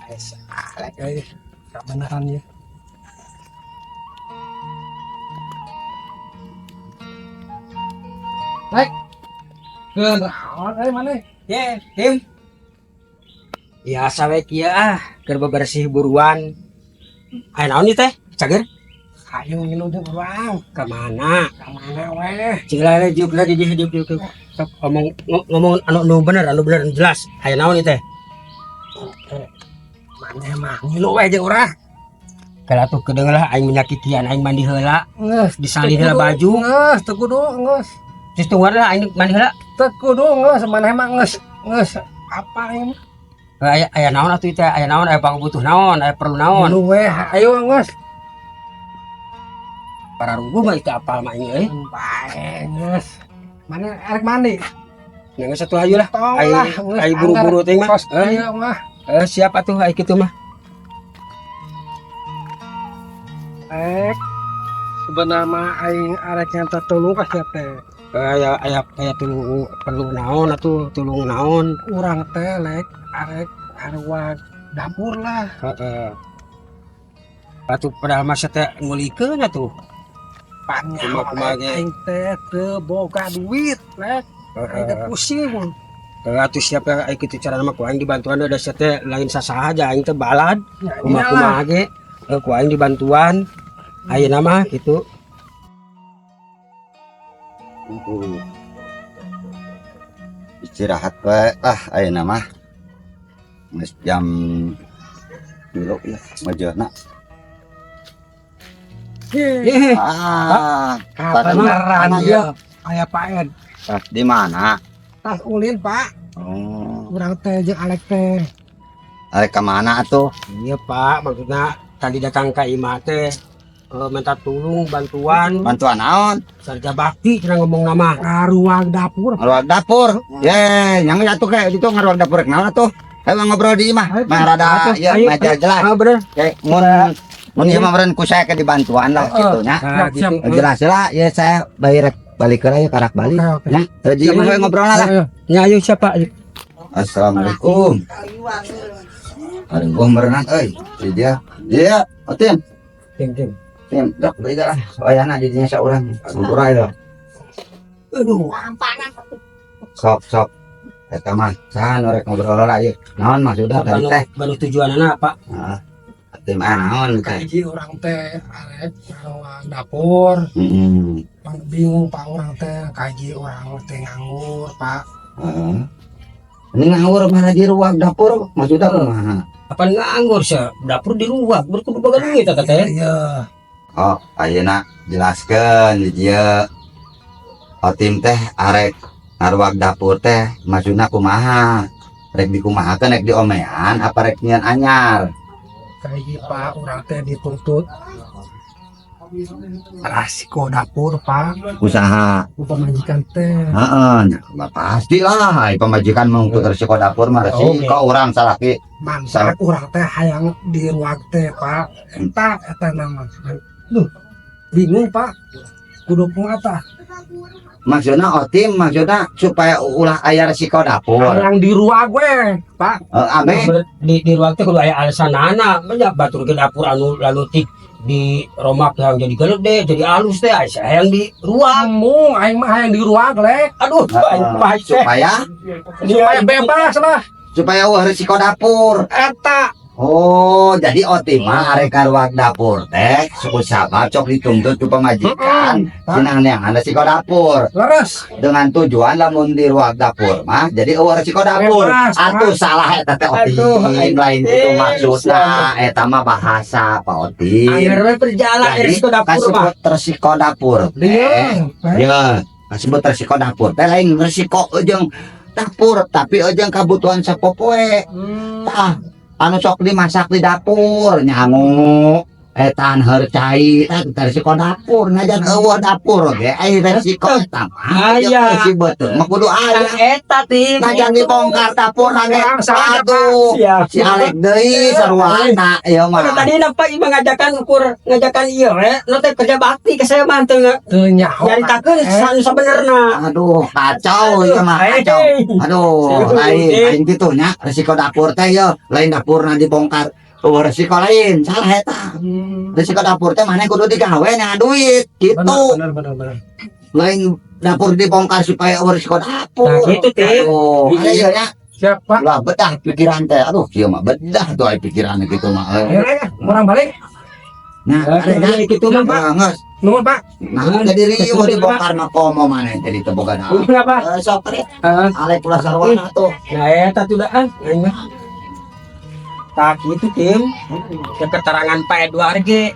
Alek euy. Kabeneran ya. Lek. Kenaon euy maneh? Ye, Tim. Biasa we kieu ah, keur bebersih buruan. Aya naon ieu teh? Cager? Hayu ngilu jeung urang. Ka mana? Ka mana we? Cing lah diuk lah di dieu diuk diuk. Diuk. Sok ngomong ngomong anu anu bener, anu bener anu jelas. Aya naon ieu teh? Maneh mah ngilu we jeung urang. Kalau tuh kedeung lah aing menyakitian aing mandi heula, Geus disalin heula baju. Geus teu kudu geus. Terus tungguan lah aing mandi heula. Teu kudu geus maneh mah geus geus apa ini? Aya aya naon atuh ieu teh? Aya naon? Aya pangbutuh naon? Aya perlu naon? Ngilu we, ayo geus. Para ruguh mah itu apal mah aing euy. Bae geus. Maneh erek mandi? Nya geus atuh hayu lah. Tong Aing lah, geus aing buru-buru teh mah. Kos Eh, ieu mah. siap atuh aing kitu mah. Rek. Sebenarnya mah aing arek nyata tulung ka sia teh. Aya aya aya tulung perlu naon atuh, tulung naon? Urang teh lek arek ngaruag dapur lah. Heeh. Atuh padahal mah teh ngulikeun atuh. Pan Kumaha kumaha ge. aing teh teu boga duit lek. Aing teh pusing. Heeh, atuh siap ya aing kitu carana mah ku aing dibantuan da sia teh lain sasaha aja aing teh balad. Ya, Kumaha iyalah. kumaha ge ku aing dibantuan. Ayeuna mah kitu. Istirahat we ah ayeuna mah. Geus jam 3 ya majana. Eh, Ah, Kabeneran Mana ya. Aya Pak Ed. Ah, di mana? Tas ulin Pak. Oh, Urang teh jeung Alek teh. arek ka mana atuh? Iya Pak, maksudnya tadi datang ke imah teh minta tulung bantuan Bantuan naon? Sarja Bakti cenah ngomong nama. Ngaruag dapur. Ngaruag dapur. Ye, yang atuh kayak itu ngaruag dapur rek naon atuh? Ayo ngobrol di imah. Mah rada Atuh, ieu ayo, mah jelas. Ah bener. Oke, mun mun ieu mah meureun ku saya ke dibantuan lah gitu nya. Nah, Siap, gitu. Jelas lah, ya saya bayar balik ke ya karak balik. Oke, oke. Nah, di imah we ngobrol lah. Ayo. Ya ayo siapa? Assalamualaikum. Aduh, merenang euy. Si dia. Dia, Otim. Tim tim. Tim, dok beli lah. Soalnya jadinya seorang. Hampura itu. Aduh, Sok, sok. Eta mah, saha nu rek ngobrol lah ieu. Naon maksudna tadi baru teh? baru tujuanana Pak. Heeh. Otim ah naon teh? Kaji urang teh arek ngaruag dapur. Heeh. Pang bingung Pak urang teh kaji urang teh nganggur Pak. Heeh. Ini ngawur malah di ruang dapur maksudnya kumaha? Apa nganggur sih? Dapur di ruang, berkudu boga duit eta teh. Iya. Oh, ayeuna jelaskeun di dieu. Otim teh arek ngaruag dapur teh maksudna kumaha? Rek dikumahakeun rek diomean apa rek nyian anyar? Kaji Pak urang teh dituntut rasiko dapur Pak. Usaha. Ku pamajikan teh. Heeh, nya, pasti lah ai pamajikan mau resiko dapur mah resiko urang salaki. Mangsak urang teh hayang di ruang teh Pak. Eta eta nama. Duh, bingung Pak. Kudu kumaha tah? Maksudna Otim maksudna supaya ulah aya resiko dapur. Hayang di ruang we, Pak. Ame Di ruang teh kudu aya alasanana, nya batur ke dapur anu lalu tik di romak yang jadi gede, jadi halus teh aya hayang di ruang. Kamu aing mah hayang di ruang lek. Aduh, aing kumaha teh. Supaya Supaya bebas lah. Supaya ulah resiko dapur. Eta. Oh, jadi Otim mah arek karuak dapur teh suku sabab cok dituntut ku pamajikan cenah neangan resiko dapur Leres. Dengan tujuan lamun di ruang dapur mah jadi eueuh resiko dapur. Bebas, Atuh salah eta teh Otim. Aduh, aing Lain itu teh, maksudna eta mah bahasa Pak Otim. Angger we perjalanan Jadi resiko dapur mah. Kasebut resiko dapur teh. Iya. Ya, kasebut resiko dapur teh lain resiko jeung dapur tapi jeung kabutuhan sapopoe. Tah, anu sok dimasak di dapur nyangu Etan cai tah resiko dapur, najan euweuh dapur ge ai resiko eta mah. Aya. Si beuteung mah kudu aya. Nah, eta, Tim. Najan dibongkar dapur ge, Salah, Pak. aduh. Siap. Si Alek deui sarwana ieu mah. Pada tadi nampak ieu ngajakan ukur ngajakan ieu we, nu teh kerja bakti ke saya mah teu Teu nyaho. nyaritakeun anu sabenerna. Aduh, kacau ieu mah, kacau. Aduh, lain, lain gitu nya. Resiko dapur teh yo, lain dapurna dibongkar. Oh, resiko lain, salah eta. Resiko dapur teh maneh kudu digawe nya duit, gitu. Benar, benar, benar, benar. Lain dapur dibongkar supaya euweuh resiko dapur. Nah, gitu, Tim. Aduh, ada ieu nya. Siap, Pak. Lah bedah pikiran teh. Aduh, kieu mah bedah tuh ai pikiran gitu mah. Ayo, ayo, urang balik. Nah, ada nya. Gitu mah, Pak. Nah, geus. Nuhun, Pak. Nah, jadi riuh dibongkar mah komo maneh teh teu boga naon. Kenapa? Eh, sok teh. Heeh. Alek ulah sarwana tuh. Nah, eta tuh dah ah. Aing mah. Tah gitu, Tim. Ya keterangan Pak Edward ge.